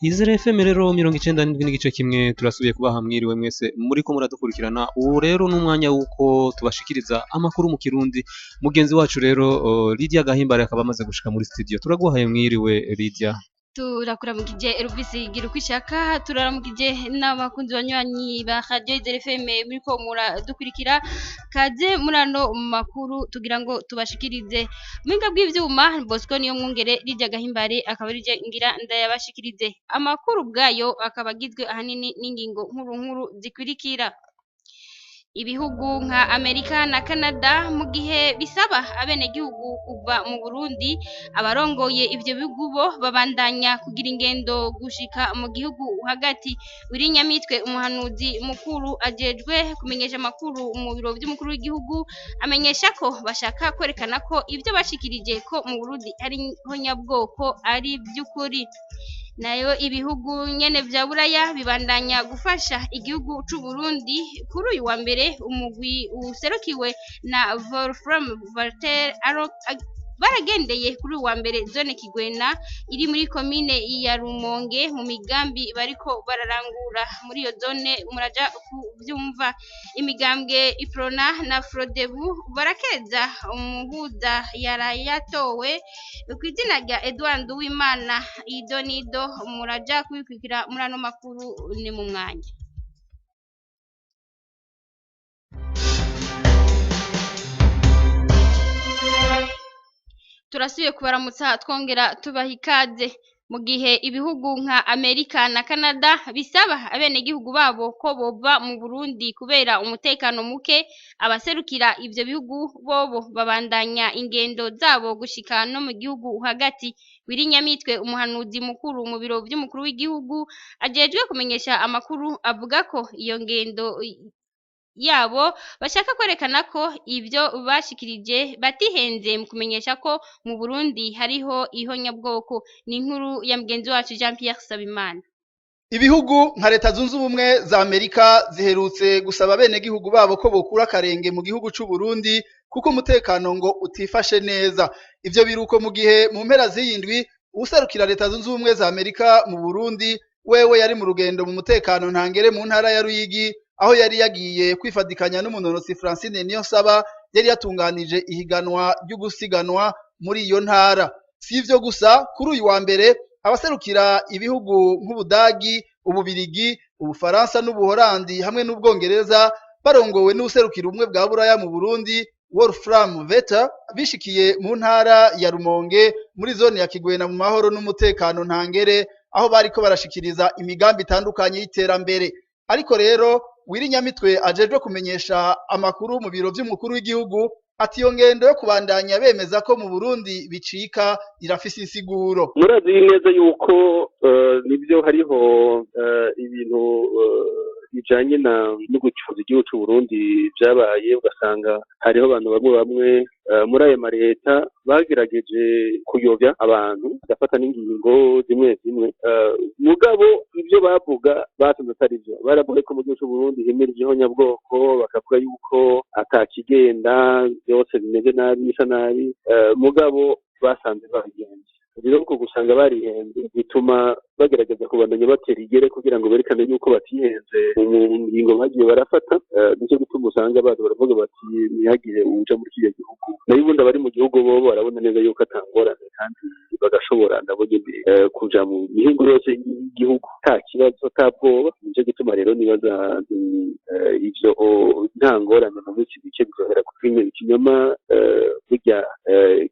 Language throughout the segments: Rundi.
Izere FM rero 97.1 turasubiye kubaha mwiriwe mwese muriko muradukurikirana. Ubu rero n'umwanya wuko tubashikiriza amakuru mu Kirundi. Mugenzi wacu rero Lydia Gahimbare akaba amaze gushika muri studio. Turaguhaye mwiriwe, Lydia. Turakuramukije, Elvis gira uko ishaka. Turaramukije n'abakunzi banywanyi ba Radio Izere FM muriko muradukurikira. Kaze muri ano makuru tugira ngo tubashikirize. Muhinga bw'ivyuma Bosco niyo mwungere, Lydia Gahimbare akaba arije ngira ndayabashikirize. Amakuru ubwayo akaba agizwe ahanini n'ingingo nkuru nkuru zikurikira: ibihugu nka Amerika na Canada, mu gihe bisaba abenegihugu kuva mu Burundi, abarongoye ivyo bihugu bo babandanya kugira ingendo gushika mu gihugu hagati. Wirinyamitwe, umuhanuzi mukuru ajejwe kumenyesha amakuru mu biro vy'umukuru w'igihugu, amenyesha ko bashaka kwerekana ko ivyo bashikirije ko mu Burundi ari nyabwoko ari vy'ukuri. Nayo ibihugu nyene vya Buraya bibandanya gufasha igihugu c'Uburundi. Kuri uyu wa mbere, umugwi userukiwe na Wolfram Walter baragendeye kuri uyu wa mbere zone Kigwena iri muri komine ya Rumonge mu migambi bariko bararangura muri iyo zone. Muraja kuvyumva. Imigambwe Iprona na Frodebu barakeza umuhuza yarayatowe kw'izina rya Edouard Nduwimana. Ido nido muraja kubikurikira muri ano makuru, ni mu mwanya. Turasubiye kubaramutsa, twongera tubaha ikaze. Mu gihe ibihugu nka Amerika na Canada bisaba abenegihugu babo ko bova mu Burundi kubera umutekano muke, abaserukira ivyo bihugu bobo babandanya ingendo zabo gushika no mu gihugu hagati. Wirinyamitwe, umuhanuzi mukuru mu biro vy'umukuru w'igihugu ajejwe kumenyesha amakuru, avuga ko iyo ngendo yabo bashaka kwerekana ko ivyo bashikirije batihenze mu kumenyesha ko mu Burundi hariho ihonyabwoko. Ni inkuru ya mugenzi wacu Jean Pierre Sabimana. Ibihugu nka Leta Zunze Ubumwe za Amerika ziherutse gusaba abenegihugu babo ko bokura akarenge mu gihugu c'u Burundi kuko umutekano ngo utifashe neza. Ivyo biruko mu gihe mu mpera z'iyindwi uwuserukira Leta Zunze Ubumwe za Amerika mu Burundi wewe yari mu rugendo mu mutekano ntangere mu ntara ya Ruyigi, aho yari yagiye kwifadikanya n'umunonotsi Francine Niyonsaba yari yatunganije ihiganwa ry'ugusiganwa muri iyo ntara. Si ivyo gusa, kuri uyu wa mbere abaserukira ibihugu nk'Ubudagi, Ububirigi, Ubufaransa n'Ubuholandi hamwe n'Ubwongereza, barongowe n'uwuserukira Ubumwe bwa Buraya mu Burundi Wolfram Vetter, bishikiye mu ntara ya Rumonge muri zone ya Kigwena mu mahoro n'umutekano ntangere, aho bariko barashikiriza imigambi itandukanye y'iterambere. Ariko rero Wirinyamitwe ajejwe kumenyesha amakuru mu biro vy'umukuru w'igihugu ati iyo ngendo yo kubandanya bemeza ko mu Burundi bicika irafise insiguro. Murazi neza yuko nibyo hariho ibintu bijanye na no gucuza igihugu c'u Burundi vyabaye, ugasanga hariho abantu bamwe bamwe muri ayo mareta bagerageje kuyobya abantu, bagafata n'ingingo zimwe zimwe, mugabo ivyo bavuga basanze atari vyo. Baravuga ko mu gihugu c'u Burundi himirije ihonyabwoko, bakavuga yuko atakigenda, byose bimeze nabi, bisa nabi, mugabo basanze babigenje. Rero uko gusanga barihenze bituma bagerageza kubandanya batera igere kugira ngo berekane yuko batihenze mu ngingo bagiye barafata. Nicyo gituma usanga baza baravuga bati ntihagire uwuja muri kiriya gihugu. Nayo ubundi abari mu gihugu bo barabona neza yuko atangorane kandi bagashobora nabo nyene kuja mu mihingo yose y'igihugu nta kibazo, ata bwoba. Nico gituma rero nibaza ivyo nta ngorane, mu minsi mike bizohera, kuko ikinyoma burya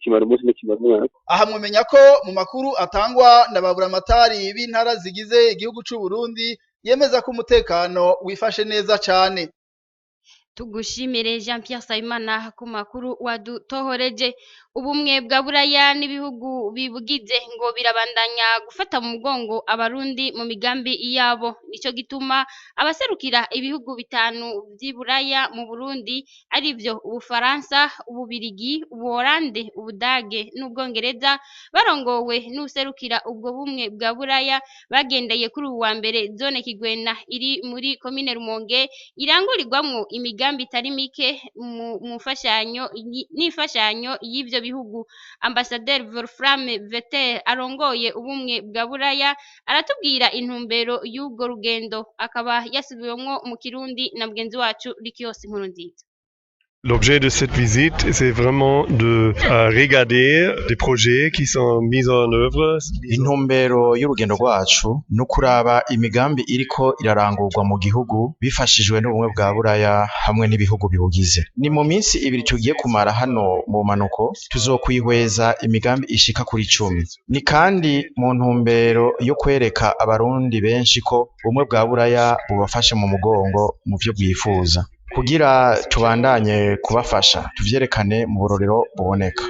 kimara umunsi ntikimara umwaka. Aha mwomenya ko mu makuru atangwa na baburamatari b'intara zigize igihugu c'u Burundi yemeza ko umutekano wifashe neza cane. Tugushimire, Jean Pierre Sayimana, ku makuru wadutohoreje. Ubumwe bwa Buraya n'ibihugu bibugize ngo birabandanya gufata mu mugongo Abarundi mu migambi yabo. Nico gituma abaserukira ibihugu bitanu vy'i Buraya mu Burundi, arivyo Ubufaransa, Ububirigi, Ubuholande, Ubudage n'Ubwongereza, barongowe n'uwuserukira ubwo bumwe bwa Buraya, bagendeye kuri uwu wa mbere zone Kigwena iri muri komine Rumonge irangurirwamwo imigambi itari mike mu mfashanyo n'imfashanyo y'ivyo bihugu. Ambasaderi Wolfram Vetter arongoye Ubumwe bwa Buraya aratubwira intumbero y'urwo rugendo, akaba yasubiwemwo mu Kirundi na mugenzi wacu Rikiose Nkurunziza. L'objet de cette visite, c'est vraiment de regarder des projets qui sont mis en œuvre. Intumbero y'urugendo rwacu ni ukuraba imigambi iriko irarangurwa mu gihugu bifashijwe n'Ubumwe bwa Buraya hamwe n'ibihugu bibugize. Ni mu minsi 2 tugiye kumara hano mu manuko, tuzokwihweza imigambi ishika kuri 10. Ni kandi mu ntumbero yo kwereka Abarundi benshi ko Ubumwe bwa Buraya bubafashe mu mugongo mu vyo bwifuza, kugira tubandanye kubafasha tuvyerekane mu burorero buboneka.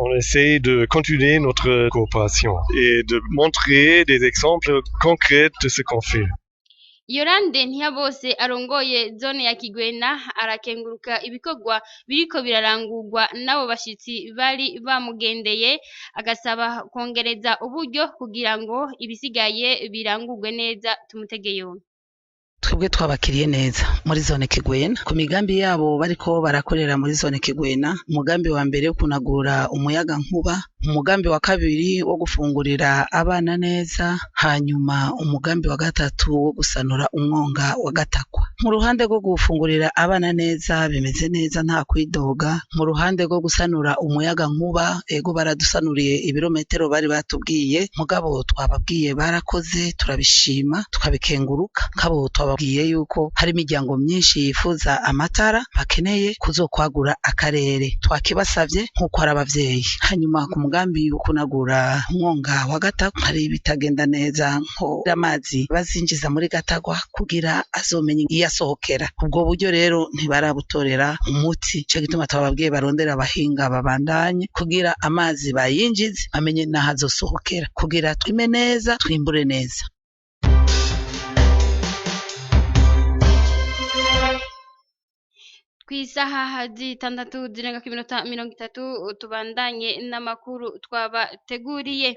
On essaie de continuer notre coopération et de montrer des exemples concrets de ce qu'on fait. Yorande Ntiyabose arongoye zone ya Kigwena arakenguruka ibikorwa biriko birarangurwa n'abo bashitsi bari bamugendeye, agasaba kongereza uburyo kugira ngo ibisigaye birangurwe neza. Tumutege yombi. Twebwe twabakiriye neza muri zone Kigwena ku migambi yabo bariko barakorera muri zone Kigwena: umugambi wa mbere wo kunagura umuyaga nkuba, umugambi wa kabiri wo gufungurira abana neza, hanyuma umugambi wa gatatu wo gusanura umwonga wa Gatakwa. Mu ruhande rwo gufungurira abana neza bimeze neza, nta kwidoga. Mu ruhande rwo gusanura umuyaga nkuba, ego, baradusanuriye ibirometero bari batubwiye, mugabo twababwiye barakoze, turabishima, tukabikenguruka. Kabo twababwiye yuko hari imiryango myinshi yifuza amatara, bakeneye kuzokwagura akarere, twakibasavye nk'uko ari abavyeyi. Hanyuma ku mugambi wo kunagura umwonga wa Gatagwa hari ibitagenda neza, nko amazi bazinjiza muri Gatagwa kugira azomenye iyo asohokera. Ubwo buryo rero ntibarabutorera umuti, ico gituma twababwiye barondera abahinga babandanye kugira amazi bayinjize, bamenye n'aho azosohokera, kugira twime neza, twimbure neza. Kw'isaha 6:30, tubandanye n'amakuru twabateguriye.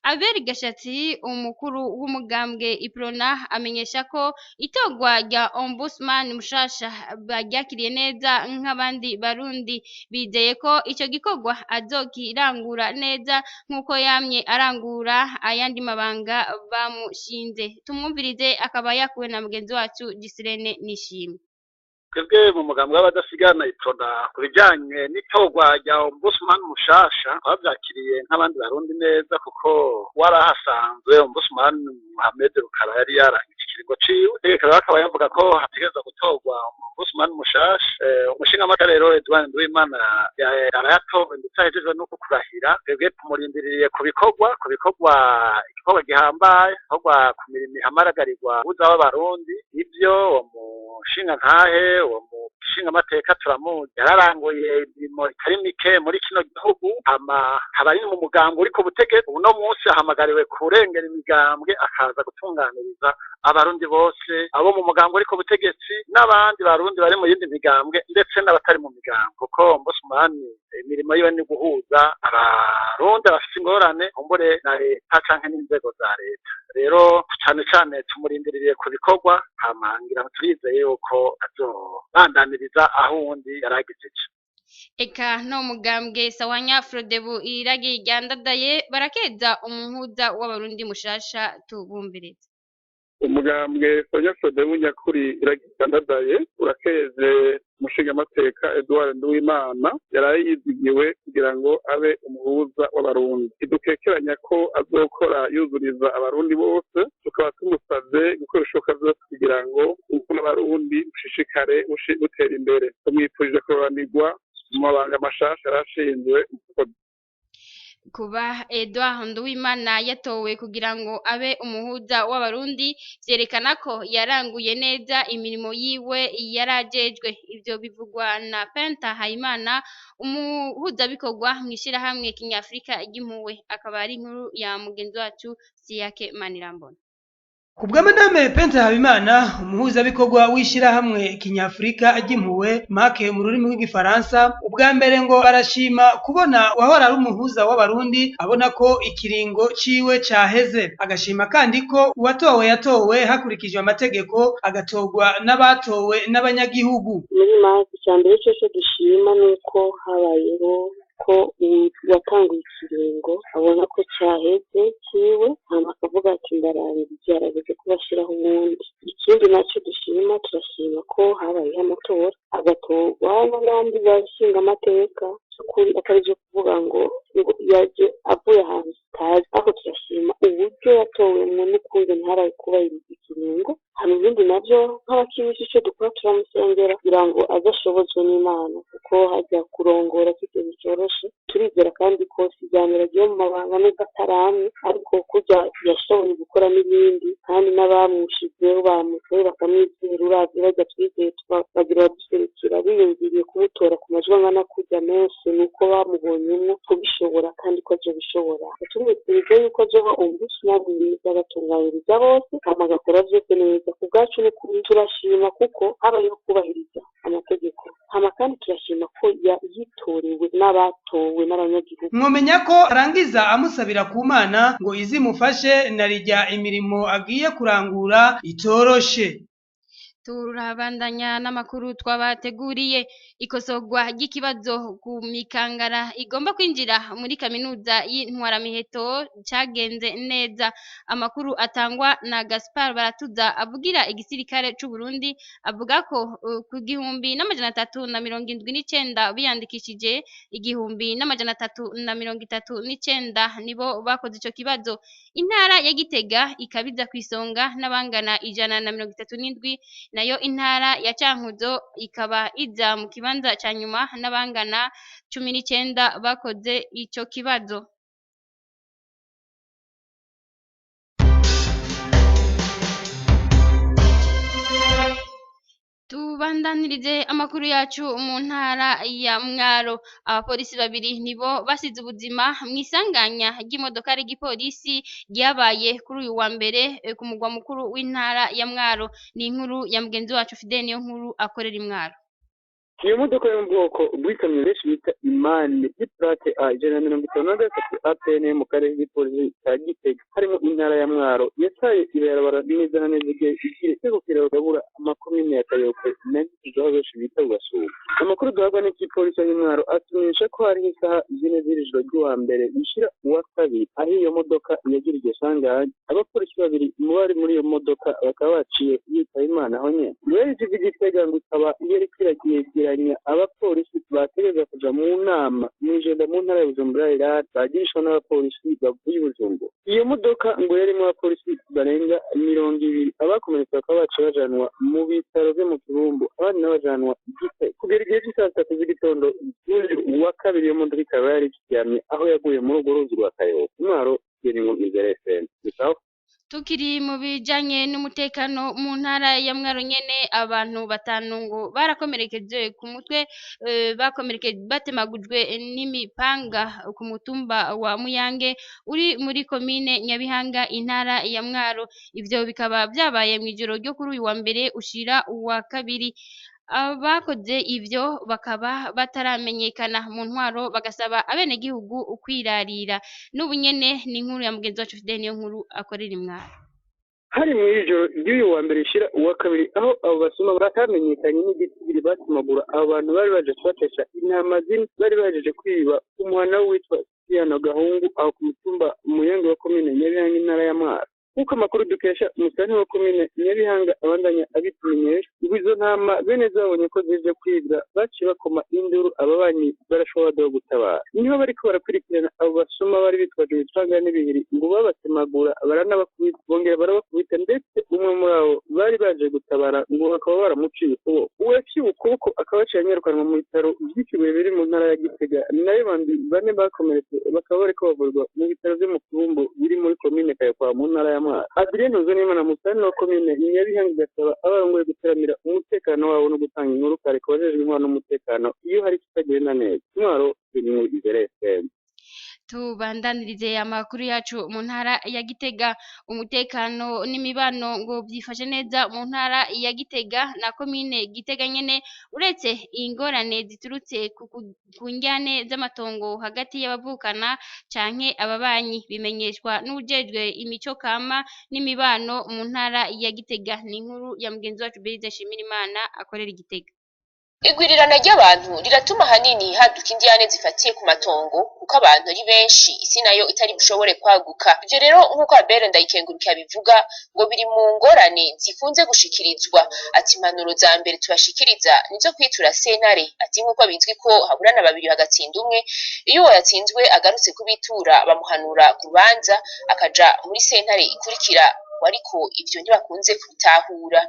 Aberi Gashatsi, umukuru w'umugambwe Iprona, amenyesha ko itorwa rya ombudsman mushasha baryakiriye neza nk'abandi Barundi, bizeye ko ico gikorwa azokirangura neza nk'uko yamye arangura ayandi mabanga bamushinze. Tumwumvirize, akaba yakuwe na mugenzi wacu Gisirene Nishimwe. Twebwe mu mugambi w'Abadasigana Iprona, ku bijyanye n'itorwa rya ombudsman mushasha, twabyakiriye nk'abandi Barundi neza, kuko warahasanzwe ombudsman Muhamed Rukara yari yarangije ikiringo ciwe. Itegeko rero akaba yavuga ko hategerezwa gutorwa ombudsman mushasha. Umushingamateka rero Edouard Nduwimana yarayatowe, ndetse ahejeje no kurahira. Twebwe tumurindiriye ku bikorwa, igikorwa gihambaye, igikorwa ku mirimo ihamagarirwa uza w'Abarundi. Ivyo uwo mushingantahe, uwo mushingamateka turamuzi, yararanguye imirimo itari mike muri kino gihugu, hama aba ari mu mugambwe uri ku butegetsi. Uno munsi ahamagariwe kurengera imigambwe, akaza gutunganiriza Abarundi bose, abo mu mugambwe uri ku butegetsi n'abandi Barundi bari mu yindi migambwe, ndetse n'abatari mu migambwe, kuko ombudsman imirimo yiwe ni guhuza Abarundi bafite ingorane kumbure na leta canke n'inzego za leta. Rero cane cane tumurindiriye ku bikorwa, hama ngira turizeye yuko azobandaniriza aho uwundi yaragejeje. Eka no mugambwe Sawanya Frodebu Iragi ryandadaye barakeza umuhuza w'Abarundi mushasha. Tubumvirize. Umugambwe Sonya Frodebu Nyakuri Iragandadaye urakeze umushingamateka Edouard Nduwimana yaraye yizigiwe kugira ngo abe umuhuza w'Abarundi. Ntidukekeranya ko azokora yuzuriza Abarundi bose, tukaba tumusavye gukora ibishoboka vyose kugira ngo ubumwe n'Abarundi bushishikare butera imbere. Tumwifurije kuroranirwa mu mabanga mashasha yarashinzwe. Kuba Edouard Nduwimana yatowe kugira ngo abe umuhuza w'Abarundi vyerekana ko yaranguye neza imirimo yiwe yarajejwe. Ivyo bivugwa na Penta Hayimana, umuhuzabikorwa mw'ishirahamwe Kinyafrika ry'Impuhwe, akaba ari inkuru ya mugenzi wacu Siyake Manirambona. Kubwa Madame Penta Habimana, umuhuzabikorwa w'ishirahamwe Kinyafrika ry'Impuhwe, make mu rurimi rw'Igifaransa, ubwa mbere ngo barashima kubona wahora ari umuhuza w'Abarundi abona ko ikiringo ciwe caheze, agashima kandi ko uwatowe yatowe hakurikijwe amategeko, agatorwa n'abatowe n'abanyagihugu. Muri make, icya mbere cyose dushima ni uko habayeho ko uwatanguye ikiringo abona ko cyaheze kiwe, hama akavuga ati ndarangije, harageze ko bashyiraho uwundi. Ikindi nacyo dushima, turashima ko habayeho amatora agatorwa n'abandi bashinga amateka, by'ukuri atari byo kuvuga ngo yaje avuye ahantu tutazi, ariko turashima uburyo yatowemwo n'ukungene habaye kubahiriza ikiringo. Hama ibindi navyo nk'abakirisu ico dukora turamusengera kugira ngo aze ashobozwe n'Imana, kuko hajya kurongora si ikintu coroshe. Turizera kandi ko si irya mbere agiye mu mabanga nubwo ataramye, ariko kurya yashoboye gukora n'ibindi, kandi n'abamushizeho bamutoye bakamwizera, uravye barya twizeye bagira baduserukira biyumviriye kumutora ku majwi angana kurya menshi, nuko bamubonyemwo kubishobora kandi ko azobishobora. Tumwifurije yuko azoba ombudsman mwiza, agatunganyiriza bose, hama agakora vyose neza. Ku bwacu n'ukuri turashima kuko habayeho kubahiriza amategeko, hama kandi turashima ko yitorewe n'abatowe n'abanyagihugu. Mwomenya ko arangiza amusabira ku Mana ngo izimufashe na rirya imirimo agiye kurangura itoroshe. Turabandanya n'amakuru twabateguriye. Ikosorwa ry'ikibazo ku mikangara igomba kwinjira muri kaminuza y'Intwaramiheto cagenze neza. Amakuru atangwa na Gaspar Baratuza avugira igisirikare c'u Burundi avuga ko ku 1379 biyandikishije, 1339 nibo bakoze ico kibazo. Intara ya Gitega ikabiza kw'isonga n'abangana 137, nayo intara ya Cankuzo ikaba iza mu kibanza ca nyuma n'abangana 19 bakoze ico kibazo. Tubandanirize amakuru yacu mu ntara ya Mwaro. Abapolisi babiri nibo basize ubuzima mw'isanganya ry'imodoka y'igipolisi ryabaye kuri uyu wa mbere ku mugwa mukuru w'intara ya Mwaro. Ni inkuru ya mugenzi wacu Fidel Niyonkuru akorera i Mwaro. Iyo modoka yo mu bwoko bw'ikamyo benshi bita imani y'iplate A 153 APN yo mu karere k'igipolisi ka Gitega harimo intara ya Mwaro yataye ibarabara neza na neza igihe igiye ku kiraro gabura amakomine ya Kayokwe na Gitega aho benshi bita Bugasura. Amakuru duhabwa n'igipolisi cy'i Mwaro atumenyesha ko hariho isaha 4 z'ijoro ry'uwa mbere bishira uwa kabiri aho iyo modoka yagira iryo sanganya. Abapolisi babiri mu bari muri iyo modoka bakaba baciye bitaba Imana aho nyene. Rero Gitega ngo ikaba yariko iragiye abapolisi bategerezwa kuja mu nama mw'ijenda mu ntara ya Bujumbura Rirare bagirishwa n'abapolisi bavuye i Bujumbura. Iyo modoka ngo yarimwo abapolisi barenga 20, abakomeretse bakaba baciye bajanwa mu bitaro vyo mu Kibumbu, abandi nabo bajanwa i Gitega. Kugera igihe c'isaha 3 z'igitondo z'uyu wa kabiri iyo modoka ikaba yari ikiryamye aho yaguye muri urwo ruzi rwa Kayokwe. Mwaro Izere FM. Ni Tukiri mu bijanye n'umutekano mu ntara ya Mwaro nyene, abantu batanu ngo barakomerekeje ku mutwe, bakomerekeje batemagujwe n'imipanga ku mutumba wa Muyange uri muri komine Nyabihanga intara ya Mwaro. Ivyo bikaba vyabaye mw'ijoro ryo kuri uyu wa mbere ushira uwa kabiri. Abakoze ivyo bakaba bataramenyekana mu ntwaro, bagasaba abenegihugu ukwirarira. N'ubu nyene ni inkuru ya mugenzi wacu Fidel Niyonkuru akorera i Mwaro. Hari mw'ijoro ry'uyu wa mbere ishira uwa kabiri aho abo basuma batamenyekanye n'igitigiri batumagura abo bantu bari baje kubatesha intama zine bari bahejeje kwiba umuhana witwa Siyano Gahungu aho ku mutumba Muyange wa komine Nyabihanga intara ya Mwaro. Nk'uko amakuru dukesha umusitani wa komine Nyabihanga abandanya abitumenyesha, ngo izo ntama bene zabonye ko zije kwibwa baciye bakoma induru, ababanyi barashobora gutabara. Niho bariko barakurikirana abo basuma bari bitwaje ibipanga n'ibihiri ngo babatemagura baranabakubita, bongera barabakubita, ndetse umwe muri abo bari baje gutabara ngo bakaba baramuciye ukuboko. Uwaciye ukuboko akaba yaciye anyarukanwa mu bitaro vy'ikibuye biri mu ntara ya Gitega, nayo bandi bane bakomeretse bakaba bariko bavurwa mu bitaro vyo mu Kibumbu biri muri komine Kayokwa mu ntara ya Mwaro. Adrien Ntuzonimana musitani wa komine Nyabihanga igasaba abarongoye guteramira umutekano wabo no gutanga inkuru kare ku bajejwe intwaro n'umutekano iyo hari ikitagenda neza. Mwaro Izere FM. Tubandanirize amakuru yacu mu ntara ya Gitega. Umutekano n'imibano ngo byifashe neza mu ntara ya Gitega na komine Gitega nyene, uretse ingorane ziturutse ku njyane z'amatongo hagati y'abavukana canke ababanyi, bimenyeshwa n'uwujejwe imico kama n'imibano mu ntara ya Gitega. Ni inkuru ya mugenzi wacu Berize Nshimirimana akorera i Gitega. Igwirirana ry'abantu riratuma ahanini haduka indiyane zifatiye ku matongo, kuko abantu ari benshi, isi nayo itari bushobore kwaguka. Ivyo rero, nk'uko Albert Ndayikengurukiye abivuga, ngo biri mu ngorane zikunze gushikirizwa. Ati impanuro za mbere tubashikiriza nizo kwitura sentare. Ati nk'uko bizwi ko haburana babiri hagatsinda umwe, iyo uwo yatsinzwe agarutse kubitura bamuhanura ku rubanza akaja muri sentare ikurikira, ariko ivyo ntibakunze kubitahura.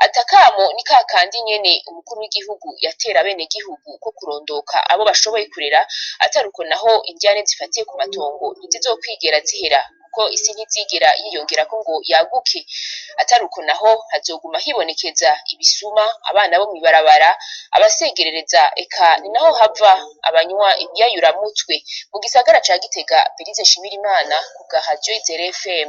Atakamo ni kakandi nyene umukuru w'igihugu yatera abenegihugu ko kurondoka abo bashoboye kurera, atari uko naho indyane zifatiye ku matongo ntizizokwigera zihera, kuko isi ntizigera yiyongerako ngo yaguke. Atari uko naho hazoguma hibonekeza ibisuma, abana bo mw'ibarabara, abasegerereza, eka ni naho hava abanywa ibiyayuramutwe. Mu gisagara ca Gitega, Belize Nshimirimana ku bwa Radio Izere FM.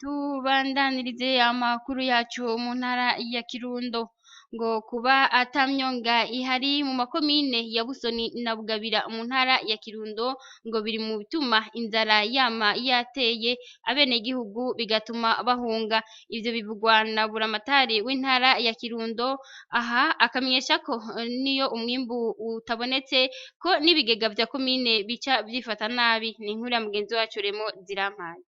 Tubandanirize amakuru yacu mu ntara ya Kirundo. Ngo kuba atamyonga ihari mu makomine ya Busoni na Bugabira mu ntara ya Kirundo ngo biri mu bituma inzara yama yateye abenegihugu, bigatuma bahunga. Ivyo bivugwa na Buramatari w'intara ya Kirundo, aha akamenyesha ko niyo umwimbu utabonetse ko n'ibigega vya komine bica vyifata nabi. Ni inkuru ya mugenzi wacu Remo Zirampaye.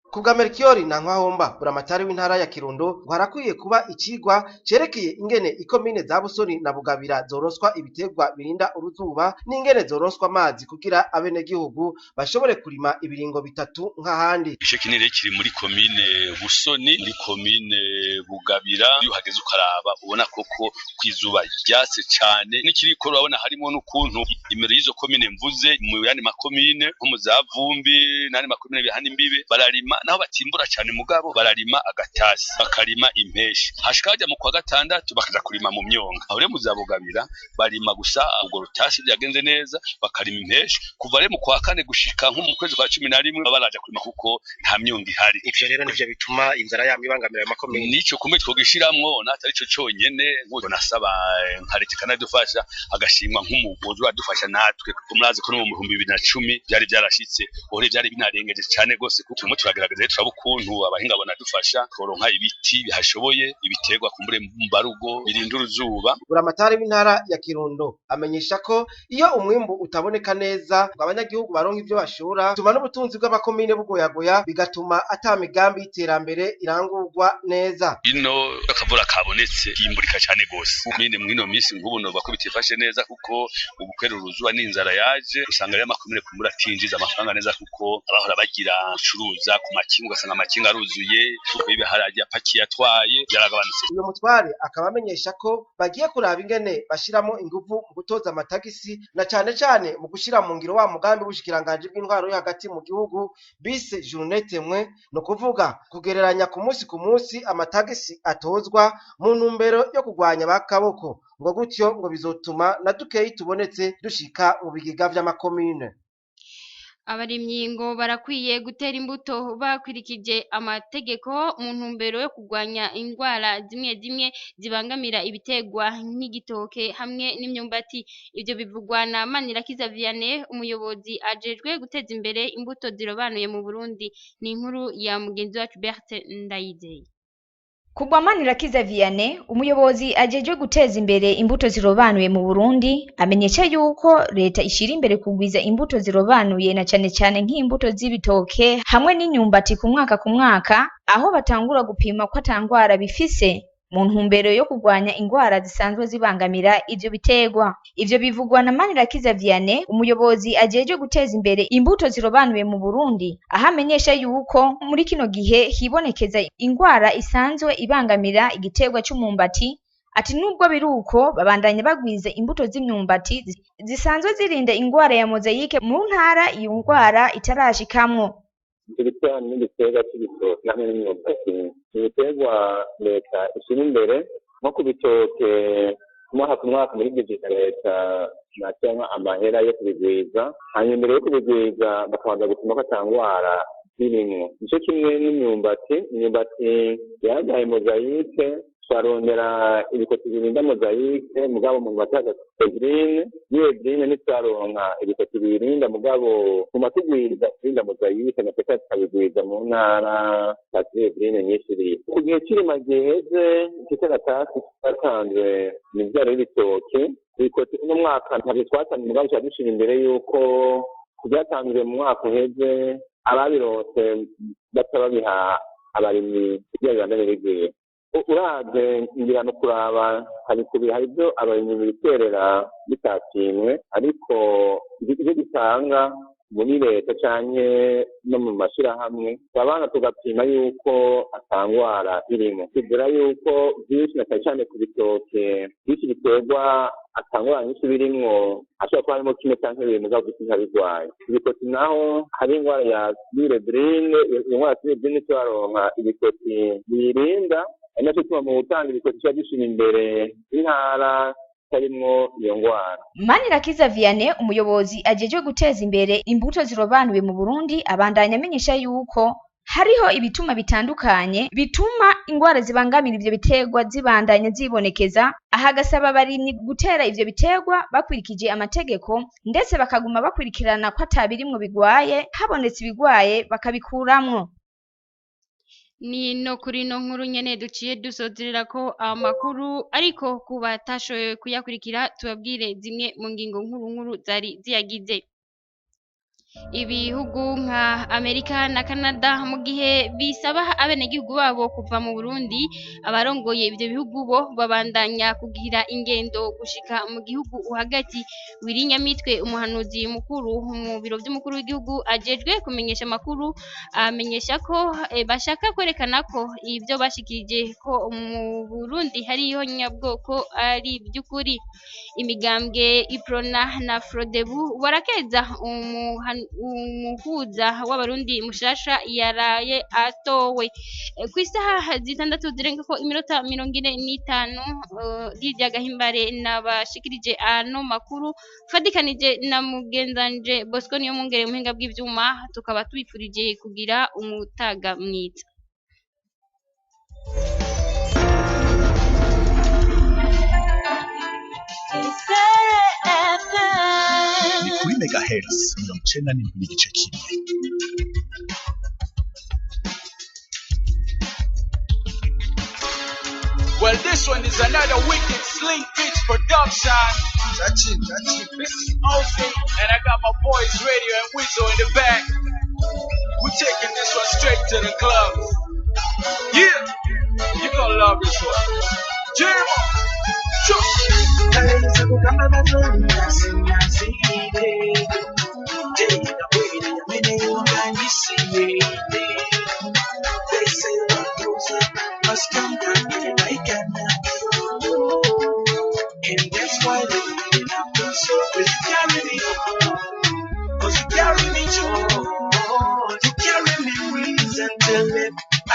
Kubwa Melchior na Nkwahomba, buramatari w'intara ya Kirundo, ngo harakwiye kuba icigwa cerekeye ingene ikomine za Busoni na Bugabira zoronswa ibiterwa birinda uruzuba n'ingene zoronswa amazi kugira abenegihugu bashobore kurima ibiringo bitatu nk'ahandi. Igice kinini kiri muri komine Busoni, muri komine Bugabira. Iyo uhageze ukaraba ubona koko kw'izuba ryatse cane, n'ikiriko urabona harimo n'ukuntu imero y'izo komine mvuze mu yandi makomine nko mu za Vumbi n'andi makomine bihana imbibe bararima, naho batimbura cyane mugabo bararima agatasi, bakarima impeshi, hashika hajya mu kwa gatandatu bakaza kurima mu myonga. Aho rero mu za Bugabira barima gusa ubwo rutasi byagenze neza bakarima impeshi, kuva rero mu kwa kane gushika nko mu kwezi kwa 11 baraja kurima kuko nta myonga ihari. Ivyo rero nivyo bituma inzara yamye ibangamira ayo makomine. Nico kumbe twogishiramwo natari ico conyene, nk'uko nasaba nka leta ikanadufasha agashimwa nk'umugozi wadufasha natwe, kuko murazi ko no mu 2010 byari byarashitse, ubu byari binarengeje cane gose, kuko turimo turagerageza turaba ukuntu abahinga bonadufasha turonka ibiti bihashoboye, ibiterwa kumbure mbarugo birinda uruzuba. Buramatari w'intara ya Kirundo amenyesha ko iyo umwimbu utaboneka neza ngo abanyagihugu baronke ivyo bashora, bituma n'ubutunzi bw'amakomine bugoyagoya, bigatuma ata migambi y'iterambere irangurwa neza. Ino akavura kabonetse himburika cane gose mine mwino minsi nk'ubu novuga ko bitifashe neza, kuko ubukwera uruzuba n'inzara yaje usanga rero amakomine kumbura atinjiza amafaranga neza, kuko abahora bagira gucuruza ku makinga ugasanga amakinga aruzuye, kuko ibiharage apakiye atwaye byaragabanutse. Uyo mutware akaba amenyesha ko bagiye kuraba ingene bashiramo inguvu mu gutoza amatagisi, na cane cane mu gushira mu ngiro wa mugambi w'ubushikiranganji bw'intwaro yo hagati mu gihugu bise journée témoin, no kuvuga kugereranya ku munsi ku munsi amatagisi atozwa mu ntumbero yo kurwanya bakaboko, ngo gutyo ngo bizotuma na dukeyi tubonetse dushika mu bigega vy'amakomine. Abarimyi ngo barakwiye gutera imbuto bakurikije amategeko mu ntumbero yo kurwanya indwara zimwe zimwe zibangamira ibitegwa nk'igitoke hamwe n'imyumbati. Ivyo bivugwa na Manirakiza Vianney, umuyobozi ajejwe guteza imbere imbuto zirobanuye mu Burundi. Ni inkuru ya mugenzi wacu Berthe Ndayizeye. Kubwa Manirakiza Vianney, umuyobozi ajejwe guteza imbere imbuto zirobanuye mu Burundi, amenyesha yuko leta ishira imbere kugwiza imbuto zirobanuye na cane cane nk'imbuto z'ibitoke hamwe n'inyumbati ku mwaka ku mwaka, aho batangura gupima ko ata ngwara bifise mu ntumbero yo kurwanya ingwara zisanzwe zibangamira ivyo biterwa. Ivyo bivugwa na Manirakiza Vianney, umuyobozi ajejwe guteza imbere imbuto zirobanuye mu Burundi, aho amenyesha yuko muri kino gihe hibonekeza ingwara isanzwe ibangamira igiterwa c'umwumbati. Ati nubwo biruko babandanya bagwiza imbuto z'imyumbati zisanzwe zirinda ingwara ya mozayike mu ntara iyo ngwara itarashikamwo. Ibiterwa n'igiterwa c'ibitoke hamwe n'imyumbati ni ibiterwa leta ishyira imbere. Nko ku bitoke, umwaka ku mwaka muri bije leta bashyiramo amahera yo kubigwiza, hanyuma imbere yo kubigwiza bakabanza gupima ko ata ngwara zirimwo. Nico kimwe n'imyumbati, imyumbati yarwaye mozayike. Twarondera ibikoti birinda mozaïque, mugabo mu bataga brune n'iyo brune ntitwaronka ibikoti birinda, mugabo tuma tugwiza birinda mozaïque na peka tukabigwiza mu ntara patire brune nyinshi iri ku gihe c'irima giheze. Ikicagatasi twatanzwe ni ivyaro y'ibitoke. Ibikoti uno mwaka ntabyo twatanze, mugabo tuba dushira imbere yuko kubyatanzwe mu mwaka uheze ababironse baca babiha abarimyi kugira bibandanye bigwira. Uravye ngira no kuraba hari kubiri, hari ibyo abarimyi biterera bitashimwe, ariko ivyo dutanga muri leta canke no mu mashirahamwe turabana tugapima yuko atangwara irimo. Tuzira yuko vyinshi na cane cane ku bitoke vyinshi biterwa atangwara nyinshi birimwo, hashobora kuba harimo kimwe canke bibiri, mugabo vyinshi ntabigwaye. Ibikoti naho hari ingwara ya brune, iyo ngwara ya brune turaronka ibikoti biyirinda, ari naco gituma mu gutanga ibikoti tuba dushira imbere intara harimwo iyo ngwara. Manirakiza Vianney, umuyobozi ajejwe guteza imbere imbuto zirobanuwe mu Burundi, abandanya amenyesha yuko hariho ibituma bitandukanye bituma ingwara zibangamira ivyo biterwa zibandanya zibonekeza. Aha agasaba abarimyi gutera ivyo biterwa bakurikije amategeko, ndetse bakaguma bakurikirana ko atabirimwo bigwaye, habonetse ibigwaye bakabikuramwo. Ni no kuri no nkuru nyene duciye dusozerera ko amakuru, ariko ku batashoboye kuyakurikira tubabwire zimwe mu ngingo nkuru nkuru zari ziyagize. Ibihugu nka Amerika na Canada mu gihe bisaba abenegihugu babo kuva mu Burundi, abarongoye ivyo bihugu bo babandanya kugira ingendo gushika mu gihugu hagati. Wirinyamitwe, umuhanuzi mukuru mu biro vy'umukuru w'igihugu ajejwe kumenyesha amakuru, amenyesha ko bashaka kwerekana ko ivyo bashikirije ko mu Burundi hariyo nyabwoko ari ivy'ukuri. Imigambwe Iprona na Frodebu barakeza umuhuza w'abarundi mushasha yaraye atowe. Kw'isaha 6:45, Lydia Gahimbare nabashikirije ano makuru fadikanije na mugenzanje Bosco Niyomwungere muhinga bw'ivyuma, tukaba tubifurije kugira umutaga mwiza. Ni kuri megahertz 97.1. Well, this one is another wicked Sling Beats production. This is Ozzy, and I got my boys Radio and Weasel in the back. We're taking this one straight to the club. Yeah, you gonna love this one. Jam Must come down and I cannot. And that's why they really love me so. Cause you carry me on. Cause you carry me joy. You carry me reason to live. I